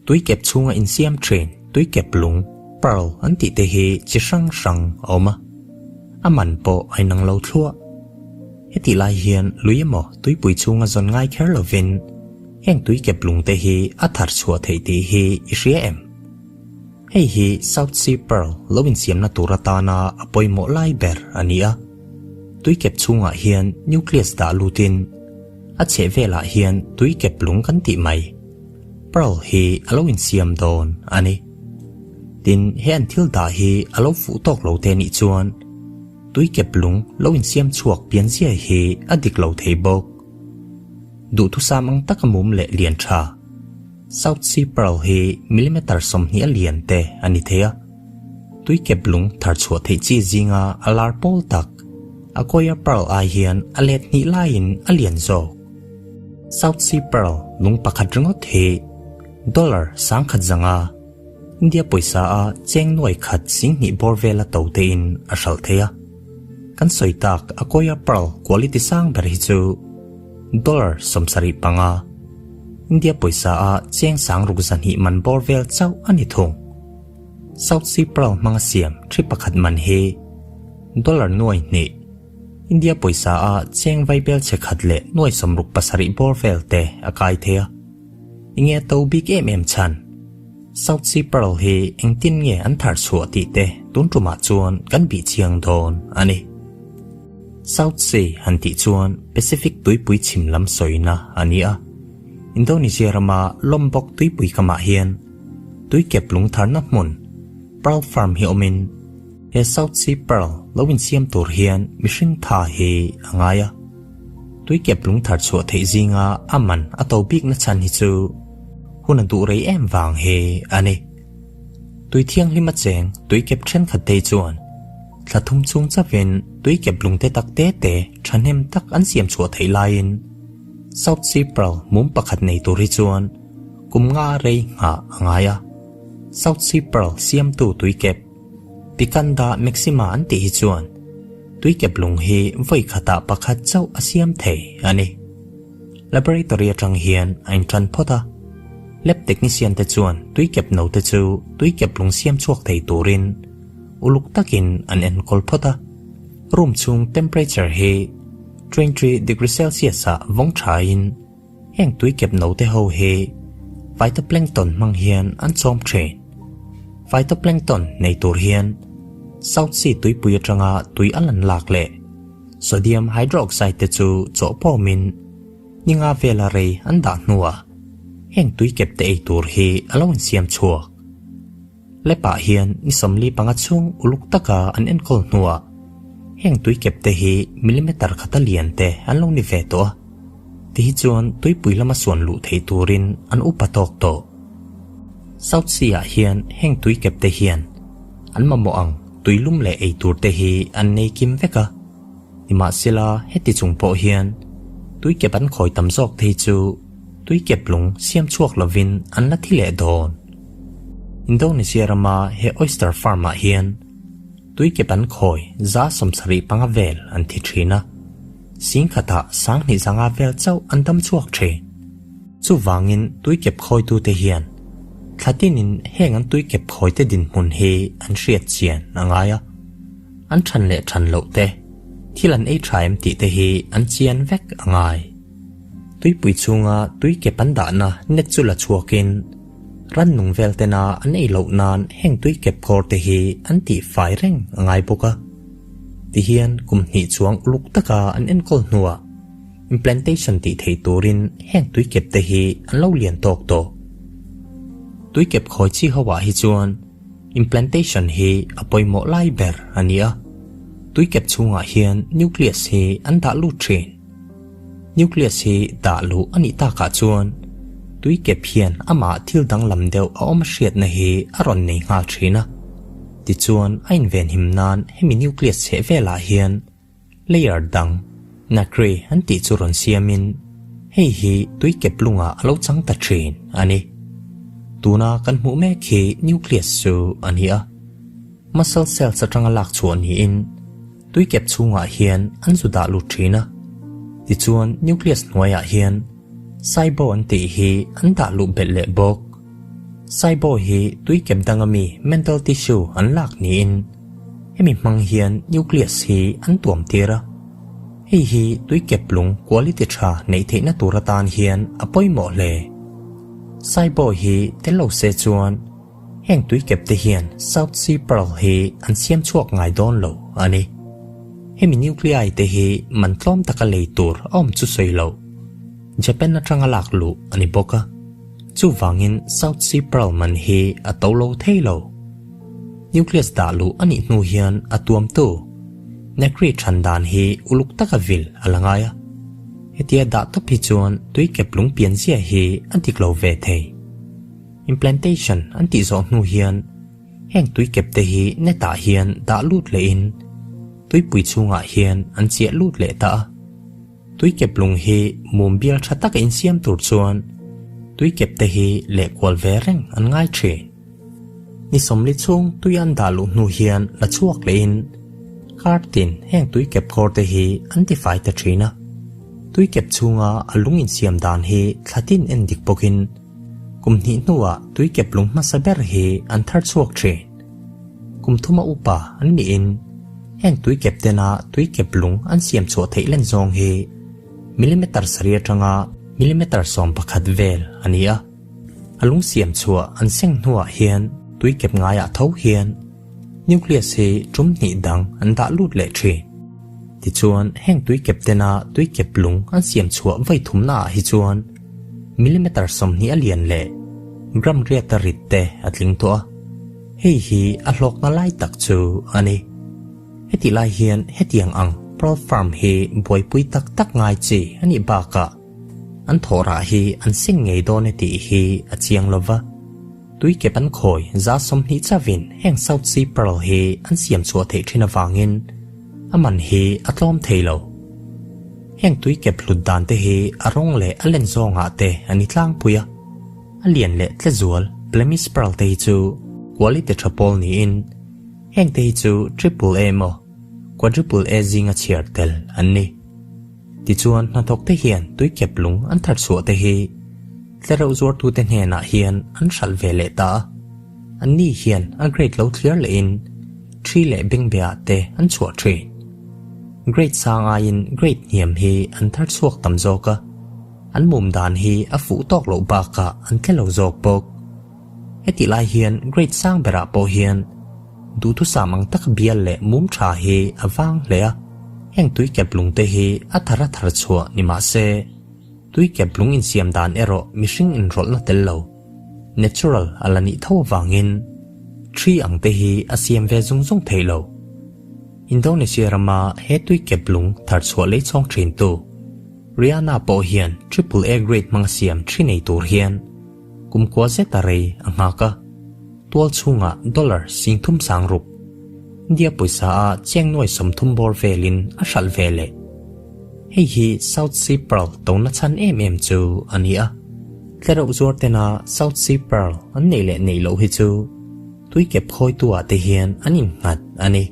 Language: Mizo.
Tuikep chhunga insiam thin tuikep lung, pearl, an tih te hi chi hrang hrang a awm a, a man pawh a inang lo thluah. Hetih lai hian lui emaw tuipui chhunga zawn ngai kher lovin heng tuikep lung te hi a thar chhuah theih tih hi i hria em? Hei hi South Sea Pearl lo insiamna tur atana a pawimawh lai ber a ni a. Tuikep chhungah hian nucleus dah lutin a chheh velah hian tuikep lung kan tih mai. Pearl hi a lo insiam dawn a ni. Tin, he an thil dah hi a lo fuh tawk lo te nih chuan tuikep lung lo insiam chhuak pianzia hi a dik lo thei bawk. Duhthusam ang taka mum leh lian tha, South Sea Pearl hi millimeter 20 a lian te a ni thei a. Tuikep lung thar chhuah theih chi zinga a lar pawl tak, Akoya Pearl ai hian a let hnih laiin a lian zawk. South Sea Pearl lung pakhat ringawt hi dollar 10,000 zanga India pawisa a cheng nuai khat 20,000 bawr vela to tein a hralh thei a. Kan sawi tak Akoya Pearl quality sang ber hi chu dollar 75, India pawisa a cheng 6200 man bawr vel chauh a ni thung. South Sea Pearl hmanga siam thi pakhat man hi dollar 2,000, India pawisa a cheng vaibel chhe khat leh nuai 67 bawr vel te a kai thei a. Enge a to bik em em chhan? South Sea Pearl hi engtin nge an thar chhuah tih te tun tumah chuan kan bih chiang dawn a ni. South Sea han tih chuan Pacific tuipui chhim lam sawina a ni a. Indonesia rama Lombok tuipui kamah hian tuikep lung tharna hmun Pearl Farm hi awmin He South Sea Pearl lo insiam tur hian mihring tha hi a ngai a. Tuikep lung thar chhuah theih zinga a man a to bikna chhan hi chu hun a duh rei em vang hi a ni. Tui thianghlim a cheng tuikep thenkhat te chuan thla thum chhung chauhin tuikep lung te tak te te thahnem tak an siam chhuah theih laiin South Sea Pearl mum pakhat nei tur hi chuan kum nga rei nghah a ngai a. South Sea Pearl siamtu tuikep Pikanda Maxima an tih hi chuan tuikep lung hi vawi khatah pakhat chauh a siam thei a ni. Laboratory atang hian a intan phawt a, lab technician te chuan tuikep no te chu tuikep lung siam chhuak thei turin uluk takin an enkawl phawt a. Room chhung temperature hi 23 degree Celsius ah vawng thain Heng tuikep no te ho hi phytoplankton hmang hian an chawm thin. Phytoplankton nei tur hian South Sea tuipui atanga tui a lan lak leh sodium hydroxide te chu chawhpawmin ninga vela rei an dah hnuah heng tuikep te ei tur hi a lo insiam chhuak. Lepah hian ni 45 chhung uluk taka an enkawl hnuah heng tuikep te hi millimeter khata lian te an lo ni ve tawh a, ti hi chuan tuipui lama suan luh theih turin an upa tawk tawh. South Sea ah hian heng tuikep te hian an mamawh ang tuilum leh ei tur te hi an nei kim vek a, nimahsela heti chung pawh hian tuikep an khawi tam zawk te hi chu tuikep lung siam chhuak lovin an la thi leh dawn. Indonesia rama he oyster farm ah hian tuikep an khawi 75 vel an thi thin a, 10,000ah 2500 vel chauh an dam chhuak thin. Chuvangin tuikep khawitute hian thlatinin heng an tuikep khawite dinhmun hi an hriat chian a ngai a, an than leh than loh te, thil an ei tha em tih te hi an chian vek a ngai. Tuipui chhunga tuikep an dahna net chu la chhuakin rannung vel tena an ei loh nan heng tuikep khawr te hi an tih fai reng a ngai bawk a. Tihian kum hnih chuang uluk taka an enkawl hnuah implantation tih theih turin heng tuikep te hi an lo lian tawk tawh. Tuikep khawi chi ho ah hi chuan implantation hi a pawimawh lai ber a ni a. Tuikep chhungah hian nucleus hi an dah lut thin. Nucleus hi dah luh a nih takah chuan tuikep hian amah thil danglam deuh a awm hriatna hi a rawn nei nghal thin a. Tichuan a invenhim nan hemi nucleus chheh velah hian layer dang, nacre an tih chu rawn siamin hei hi tuikep lungah a lo chang ta thin a ni. Tuna kan hmuh mek hi nucleus chu a ni a. Muscle cells atanga lak chhuah niin tuikep chhungah hian an zu dah lut thin a. Tichuan nucleus hnuaiah hian cybo an tih hi an dah luh belh leh bawk. Saibaw hi tui kep dang ami mental tissue an lak niin hemi hmang hian nucleus hi an tuam tir a. Hei hi tui kep lung quality tha neih theihna tur atan hian a pawimawh hle. Saibaw hi tel lo se chuan heng tui kep te hian South Sea Pearl hi an siam chhuak ngai dawn lo a ni. Hemi nuclei te hi man tlawm taka lei tur a awm chu sawi loh. Japan atanga lak luh a ni bawk a, chuvangin South Sea Pearl man hi a to lo thei lo. Nucleus dah luh a nih hnu hian a tuamtu Necri than dan hi uluk taka vil a la ngai a, hetia dah tawp hi chuan tui kep lung pian zia hi a dik lo ve thei. Implantation an tih zawh hnu hian heng tui kep te hi net ah hian dah lut lehin tuipui chhungah hian an chiah lut leh ta a. Tuikeplung hi mum bial tha taka insiam tur chuan tuikep te hi leh kual ve reng an ngai thin. Ni sawmli chhung tui an dah luh hnu hian la chhuak lehin kar tin heng tuikep khawr te hi an tifai ta thin a. Tuikep chhunga a lung insiam dan hi thla tin en dik bawkin kum hnih hnuah tuikep lung hmasa ber hi an thar chhuak thin. Kum thuma upa an niin heng tuikep tena tuikep lung an siam chhuah theih len zawng hi millimeter sarih atanga millimeter 11 vel a ni a. A lung siam chhuah an seng hnuah hian tuikep ngaiah tho hian nucleus hi tum hnih dang an dah lut leh thin. Tichuan heng tuikep tena tuikep lung an siam chhuah vawi thumnaah hi chuan millimeter 20 a lian leh gram riata rit te a tling tawh a. Hei hi a hlawkna lai tak chu a ni. Heti lai hian hetiang ang pearl farm hi buaipui tak tak ngai chi a nih bakah an thawhrah hi an seng ngei dawn e tih hi a chiang lo va. Tui kep an khawi 20 chavin heng South Sea Pearl hi an siam chhuah theih thin avangin a man hi a tlawm thei lo. Heng tui kep hlut dan te hi a rawng leh a len zawngah te a ni tlangpui a. A lian leh tle zual Plemish Pearl te hi chu quality tha pawl niin heng te hi chu triple A emaw quadruple A zinga chhiar tel an ni. Tichuan hnathawk te hian tui kep lung an thar chhuah te hi tlereuh zuartute hnenah hian an hralh ve leh ta a. Anni hian a grade lo thliar lehin thi leh bengbeah te an chhuah thin. Grade sang aiin grade hniam hi an thar chhuak tam zawk a. An mum dan hi a fuh tawk loh bakah an tle lo zawk bawk. Hetih lai hian grade sang berah pawh hian duhthusam ang taka bial leh mum tha hi a vang hle a, heng tui kep lung te hi a thar a thar chhuah ni mah se, tui kep lung insiam dan erawh mihring inrawlhna tel lo, natural, a la nih tho avangin tree ang te hi a siam ve zung zung thei lo. Indonesia rama he tui kep lung thar chhuah lei chhawng thintu Rihanna pawh hian triple A grade hmanga siam thi nei tur hian kum kua zet a rei a nghak a, tual chhungah dollar 36,000, India pawisa a cheng nuai 30 bawr velin a hralh ve leh. Hei hi South Sea Pearl tona chhan em em chu a ni a, tlereuh zuar tena South Sea Pearl an neih leh neih loh hi chu tui kep khawitu ah te hian an innghat a ni.